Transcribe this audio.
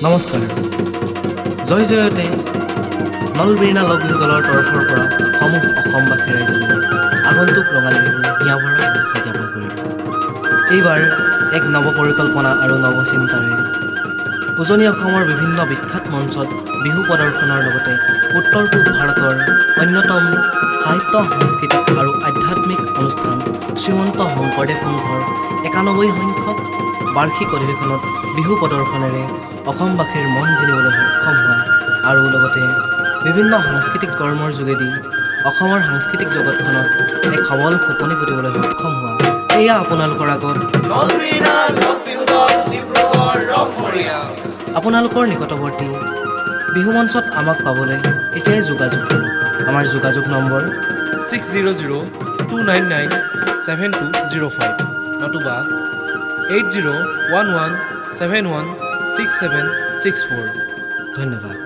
নমস্কাৰ। জয় জয়তে নলবিৰিণা লোক বিহু দলৰ তৰফৰ পৰা সমূহ অসমবাসী ৰাইজলৈ আগন্তুক ৰঙালী বিহুৰ হিয়া ভৰা শুভেচ্ছা জ্ঞাপন কৰিলোঁ। এইবাৰ এক নৱ পৰিকল্পনা আৰু নৱচিন্তাৰে উজনি অসমৰ বিভিন্ন বিখ্যাত মঞ্চত বিহু প্ৰদৰ্শনৰ লগতে উত্তৰ পূব ভাৰতৰ অন্যতম সাহিত্য, সাংস্কৃতিক আৰু আধ্যাত্মিক অনুষ্ঠান শ্ৰীমন্ত শংকৰদেৱ সংঘৰ 91 সংখ্যক বাৰ্ষিক অধিৱেশনত বিহু প্ৰদৰ্শনেৰে অসমবাসীৰ মন জিনিবলৈ সক্ষম হোৱা আৰু লগতে বিভিন্ন সাংস্কৃতিক কৰ্মৰ যোগেদি অসমৰ সাংস্কৃতিক জগতখনত এক সবল খোপনি পুতিবলৈ সক্ষম হোৱা এয়া আপোনালোকৰ আগত নলবিৰিণা লোক বিহু দল, ডিব্ৰুগড় ৰংঘৰীয়া। আপোনালোকৰ নিকটৱৰ্তী বিহু মঞ্চত আমাক পাবলৈ এতিয়াই যোগাযোগ কৰক। আমাৰ যোগাযোগ নম্বৰ 6002997205 নতুবা 8011716764। ধন্যবাদ।